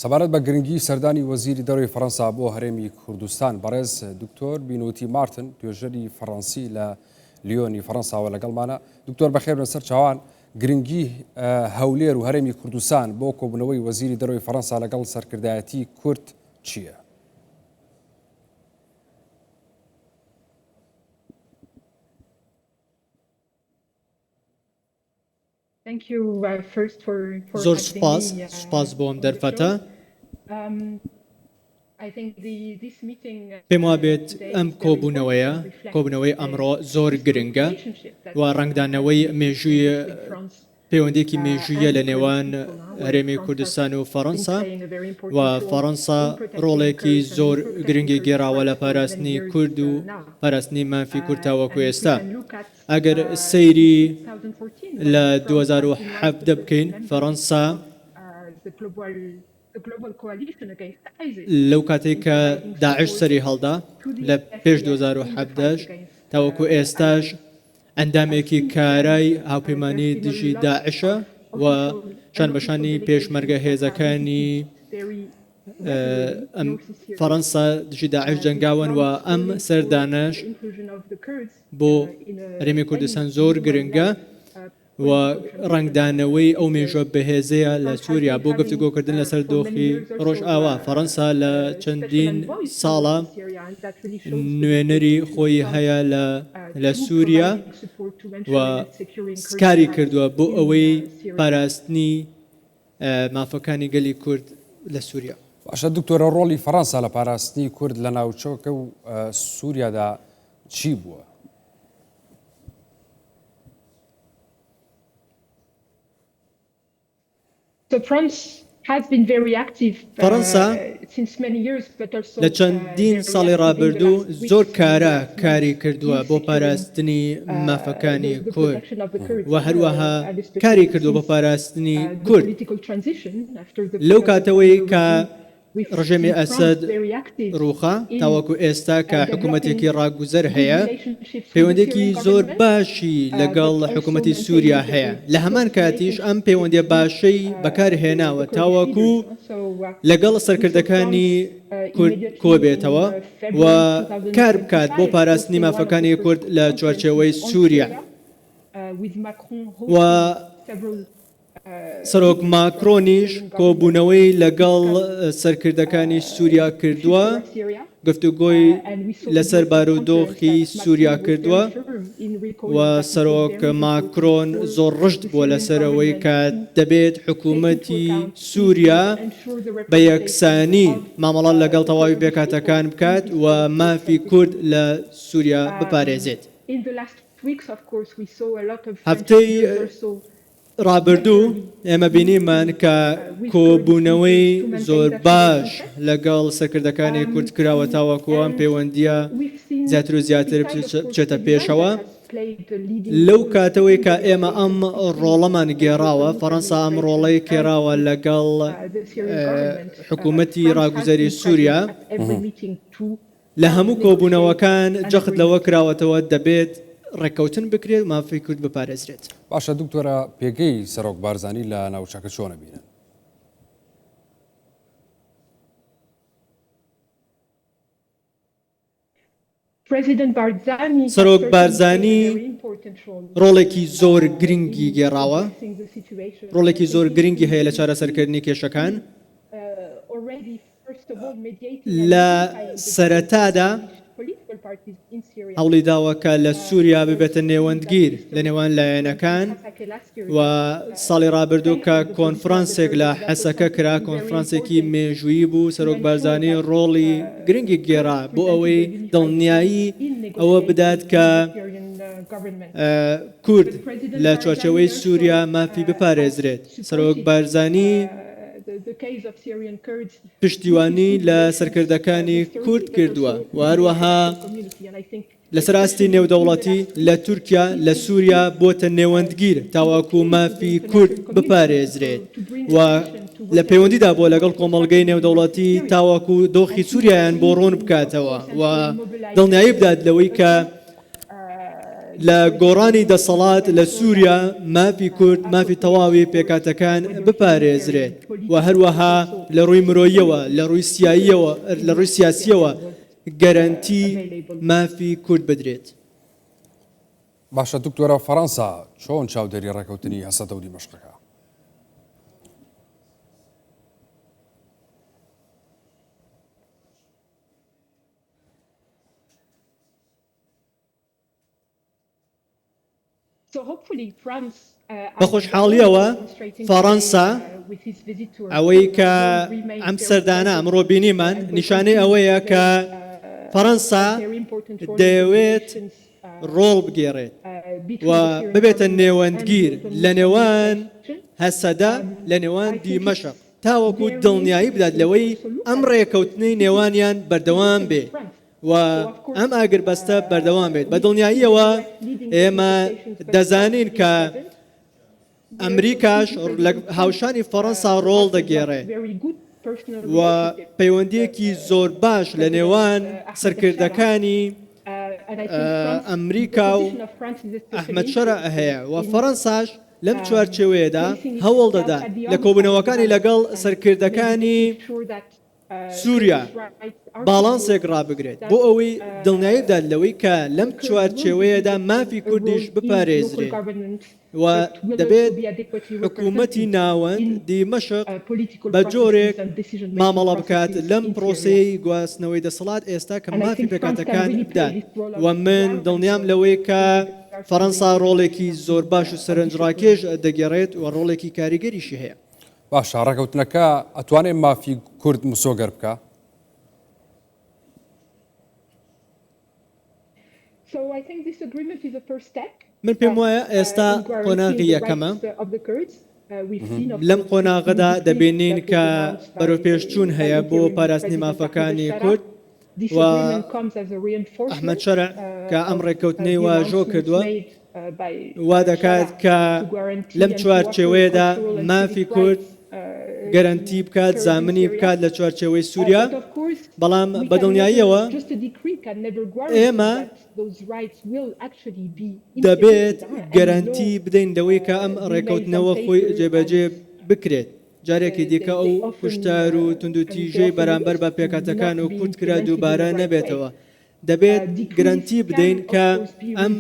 سەبارەت بە گرنگی سەردانی وەزیری دەرەوەی فەڕەنسا بۆ هەرێمی کوردستان، بەڕێز دکتۆر بینوتی مارتن، توێژەری فەڕەنسی لە لیۆنی فەڕەنساوە لەگەڵمانە. دکتۆر بەخێر بێن سەر چاوان. گرنگی هەولێر و هەرێمی کوردستان بۆ کۆبوونەوەی وەزیری دەرەوەی فەڕەنسا لەگەڵ سەرکردایەتی کورد چییە؟ زۆر سوپاس، سوپاس بۆ ئەم دەرفەتە. پێم وابێت ئەم کۆبوونەوەیە، کۆبوونەوەی ئەمڕۆ زۆر گرنگە و ڕەنگدانەوەی مێژووی پەیوەندییەکی مێژوویە لە نێوان هەرێمی کوردستان و فەڕەنسا و فەڕەنسا ڕۆڵێکی زۆر گرنگی گێڕاوە لە پاراستنی کورد و پاراستنی مافی کورد تاوەکو ئێستا. ئەگەر سەیری لە 2017 بکەین فەڕەنسا لەو کاتەی کە داعش سەری هەڵدا لە پێش 2017 تاوەکو ئێستاش ئەندامێکی کارای هاوپەیمانی دژی داعشە و شانبەشانی پێشمەرگە هێزەکانی ئەم فەڕەنسا دژی داعش جەنگاون و ئەم سەردانەش بۆ هەرێمی کوردستان زۆر گرنگە و ڕەنگدانەوەی ئەو مێژووە بەهێزەیە لە سووریا بۆ گفتوگۆکردن لەسەر دۆخی ڕۆژئاوا. فەڕەنسا لە چەندین ساڵە نوێنەری خۆی هەیە لە سووریا و کاری کردووە بۆ ئەوەی پاراستنی مافەکانی گەلی کورد لە سووریا. باشە دکتۆرە ڕۆڵی فەڕەنسا لە پاراستنی کورد لە ناوچەکە و سووریادا چی بووە؟ فەرەنسا لە چەندین ساڵی ڕابردوو زۆر کارا کاری کردووە بۆ پاراستنی مافەکانی کورد و هەروەها کاری کردووە بۆ پاراستنی کورد لەو کاتەوەی کە ڕژێمی ئەسەد ڕووخا، تاوەکو ئێستا کە حکوومەتێکی ڕاگوزەر هەیە، پەیوەندییەکی زۆر باشی لەگەڵ حکوومەتی سووریا هەیە، لە هەمان کاتیش ئەم پەیوەندییە باشەی بەکارهێناوە تاوەکو لەگەڵ سەرکردەکانی کورد کۆبێتەوە و کار بکات بۆ پاراستنی مافەکانی کورد لە چوارچێوەی سووریا و سەرۆک ماکرۆنیش کۆبوونەوەی لەگەڵ سەرکردەکانی سووریا کردووە، گفتوگۆی لەسەر بارودۆخی سووریا کردووە و سەرۆک ماکرۆن زۆر ڕژد بووە لەسەر ئەوەی کە دەبێت حکوومەتی سووریا بە یەکسانی مامەڵە لەگەڵ تەواوی پێکهاتەکان بکات و مافی کورد لە سووریا بپارێزێت. هەفتەی ڕابردوو ئێمە بینیمان کە کۆبوونەوەی زۆر باش لەگەڵ سەرکردەکانی کورد کراوە تاوەکو ئەم پەیوەندییە زیاتر و زیاتر بچێتە پێشەوە. لەو کاتەوەی کە ئێمە ئەم ڕۆڵەمان گێڕاوە، فەڕەنسا ئەم ڕۆڵەی کێراوە لەگەڵ حکوومەتی ڕاگوزەری سووریا، لە هەموو کۆبوونەوەکان جەخت لەوە کراوەتەوە دەبێت ڕێککەوتن بکرێت و مافی کورد بپارێزرێت. باشە دکتۆرە پێگەی سەرۆک بارزانی لە ناوچەکە چۆن ئەبینن؟ سەرۆک بارزانی ڕۆڵێکی زۆر گرنگی گێڕاوە، ڕۆڵێکی زۆر گرنگی هەیە لە چارەسەرکردنی کێشەکان. لە سەرەتادا هەوڵی داوە کە لە سووریا ببێتە نێوەندگیر لە نێوان لایەنەکان و ساڵی ڕابردوو کە کۆنفرانسێک لە حەسەکە کرا کۆنفرانسێکی مێژوویی بوو سەرۆک بارزانی ڕۆڵی گرنگی گێڕا بۆ ئەوەی دڵنیایی ئەوە بدات کە کورد لە چوارچێوەی سووریا مافی بپارێزرێت. سەرۆک بارزانی پشتیوانی لە سەرکردەکانی کورد کردووە و هەروەها لەسەر ئاستی نێودەوڵەتی لە تورکیا لە سووریا بۆتە نێوەندگیر تاوەکو مافی کورد بپارێزرێت و لە پەیوەندیدا بووە لەگەڵ کۆمەڵگەی نێودەوڵەتی تاوەکو دۆخی سووریایان بۆ ڕوون بکاتەوە و دڵنیایی بدات لەوەی کە. لە گۆڕانی دەسەڵات لە سووریا مافی کورد، مافی تەواوی پێکهاتەکان بپارێزرێت و هەروەها لە ڕووی مرۆییەوە، لە ڕووی سیاییەوە، لە ڕووی سیاسییەوە گەرەنتی مافی کورد بدرێت. باشە دکتۆرە فەرەنسا چۆن چاودێری ڕێکەوتنی هەسەدە و دیمەشقەکە؟ بە خۆشحاڵییەوە فەڕەنسا ئەوەی کە ئەم سەردانە ئەمڕۆ بینیمان نیشانەی ئەوەیە کە فەڕەنسا دەیەوێت ڕۆڵ بگێڕێت و ببێتە نێوەندگیر لە نێوان هەسەدە لە نێوان دیمەشق تاوەکو دڵنیایی بدات لەوەی ئەم ڕێکەوتنەی نێوانیان بەردەوام بێ و ئەم ئاگربەستە بەردەوام بێت. بە دڵنیاییەوە ئێمە دەزانین کە ئەمریکاش لە هاوشانی فەڕەنسا ڕۆڵ دەگێڕێ و پەیوەندییەکی زۆر باش لە نێوان سەرکردەکانی ئەمریکا و ئەحمەد شەرع هەیە و فەڕەنساش لەم چوارچێوەیەدا هەوڵ دەدات لە کۆبوونەوەکانی لەگەڵ سەرکردەکانی سووریا باڵانسێک ڕابگرێت بۆ ئەوەی دڵنیایی بدات لەوەی کە لەم چوارچێوەیەدا مافی کوردیش بپارێزرێت و دەبێت حکوومەتی ناوەند دیمەشق بە جۆرێک مامەڵە بکات لەم پرۆسەیەی گواستنەوەی دەسەڵات ئێستا کە مافی پێکهاتەکان بدات و من دڵنیام لەوەی کە فەرەنسا ڕۆڵێکی زۆر باش و سەرنجڕاکێش دەگێڕێت و ڕۆڵێکی کاریگەریشی هەیە. باشە ڕێکەوتنەکە ئەتوانێ مافی کورد مسۆگەر بکا؟ من پێم وایە ئێستا قۆناغی یەکەمە، لەم قۆناغەدا دەبینین کە بەرەوپێشچوون هەیە بۆ پاراستنی مافەکانی کورد و ئەحمەد شەرع کە ئەم ڕێککەوتنەی واژۆ کردووە وا دەکات کە لەم چوارچێوەیەدا مافی کورد گەرەنتی بکات، زامنی بکات لە چوارچێوەی سووریا، بەڵام بەدڵنیاییەوە ئێمە دەبێت گەرەنتی بدەین لەوەی کە ئەم ڕێککەوتنە وەک خۆی جێبەجێ بکرێت. جارێکی دیکە ئەو کوشتار و توندوتیژەی بەرامبەر بە پێکهاتەکان و کورد کرا دووبارە نەبێتەوە. دەبێت گرەنتی بدەین کە ئەم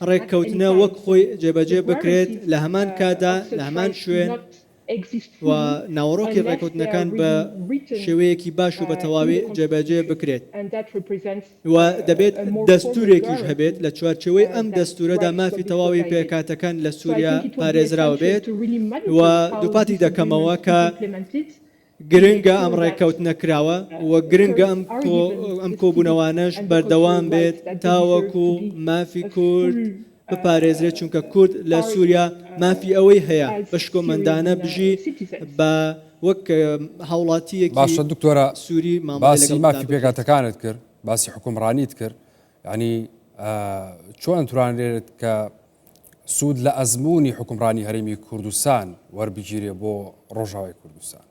ڕێککەوتنە وەک خۆی جێبەجێ بکرێت لە هەمان کاتدا لە هەمان شوێن و ناوەڕۆکی ڕێککەوتنەکان بە شێوەیەکی باش و بە تەواوی جێبەجێ بکرێت و دەبێت دەستوورێکیش هەبێت لە چوارچێوەی ئەم دەستوورەدا مافی تەواوی پێکهاتەکان لە سووریا پارێزراو بێت و دووپاتی دەکەمەوە کە گرنگە ئەم ڕێککەوتنە کراوە و گرنگە ئەم ئەم کۆبوونەوانەش بەردەوام بێت تاوەکو مافی کورد بپارێزرێت چونکە کورد لە سووریا مافی ئەوەی هەیە بە شکۆمەندانە بژی بە وەک هاوڵاتیەکی باشە دکتۆرە سووری مامەڵەی باسی لەگەڵدا مافی بکرێت. پێکهاتەکانت کرد باسی حکومڕانیت کرد یعنی چۆن توانرێت کە سوود لە ئەزموونی حوکمڕانی هەرێمی کوردستان وەربگیرێ بۆ ڕۆژاوای کوردستان؟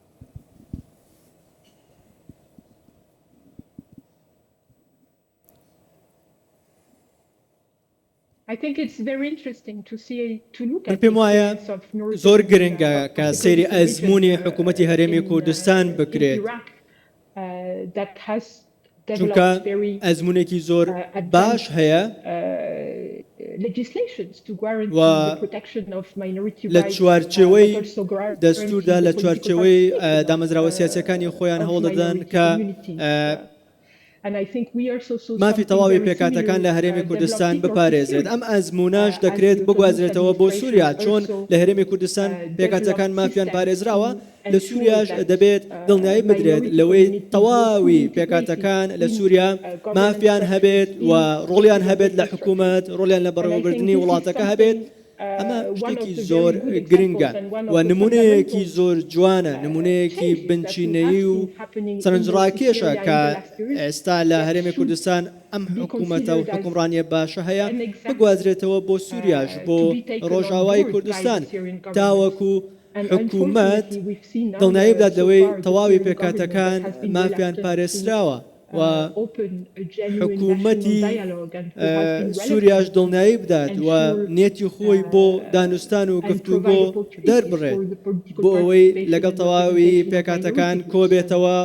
من پێم وایە زۆر گرنگە کە سەیری ئەزموونی حکوومەتی هەرێمی کوردستان بکرێت. چونکە ئەزموونێکی زۆر باش هەیە و لە چوارچێوەی دەستووردا لە چوارچێوەی دامەزراوە سیاسیەکانی خۆیان هەوڵدەدەن کە مافی تەواوی پێکهاتەکان لە هەرێمی کوردستان بپارێزرێت، ئەم ئەزموونەش دەکرێت بگوازرێتەوە بۆ سووریا، چۆن لە هەرێمی کوردستان پێکهاتەکان مافیان پارێزراوە، لە سووریاش دەبێت دڵنیایی بدرێت لەوەی تەواوی پێکهاتەکان لە سووریا مافیان هەبێت و ڕۆڵیان هەبێت لە حکوومەت، ڕۆڵیان لە بەڕێوەبردنی وڵاتەکە هەبێت. ئەمە شتێکی زۆر گرنگە و نمونەیەکی زۆر جوانە، نمونەیەکی بنچینەیی و سەرنجڕاکێشە کە ئێستا لە هەرێمی کوردستان ئەم حکوومەتە و حوکمڕانییە باشە هەیە بگوازرێتەوە بۆ سووریاش، بۆ ڕۆژئاوای کوردستان تاوەکو حکوومەت دڵنیایی بدات لەوەی تەواوی پێکهاتەکان مافیان پارێزراوە. و حکوومەتی سووریاش دڵنیایی بدات و نیەتی خۆی بۆ دانوستان و گفتوگۆ دەربڕێت بۆ ئەوەی لەگەڵ تەواوی پێکهاتەکان کۆبێتەوە،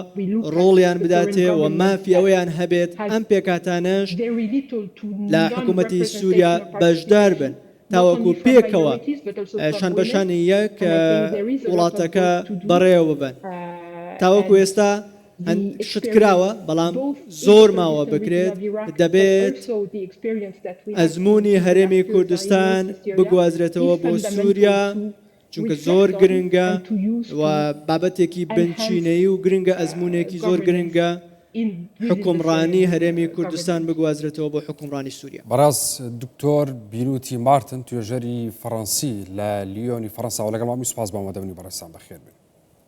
ڕۆڵیان بداتێ و مافی ئەوەیان هەبێت ئەم پێکهاتانەش لە حکوومەتی سووریا بەشدار بن. تاوەکو پێکەوە شانبەشانی یەک وڵاتەکە بەڕێوەببەن. تاوەکو ئێستا شت کراوە، بەڵام زۆر ماوە بکرێت، دەبێت ئەزموونی هەرێمی کوردستان بگوازرێتەوە بۆ سووریا، چونکە زۆر گرنگە و بابەتێکی بنچینەیی و گرنگە، ئەزموونێکی زۆر گرنگە حوکمڕانی هەرێمی کوردستان بگوازرێتەوە بۆ حوکمڕانی سووریا. بەڕێز دکتۆر بینوتی مارتن توێژەری فەڕەنسی لە لیۆنی فەڕەنساوە لەگەڵمان بووی، سوپاس بۆ ئامادەبوونی بەڕێزتان، بەخێربێن.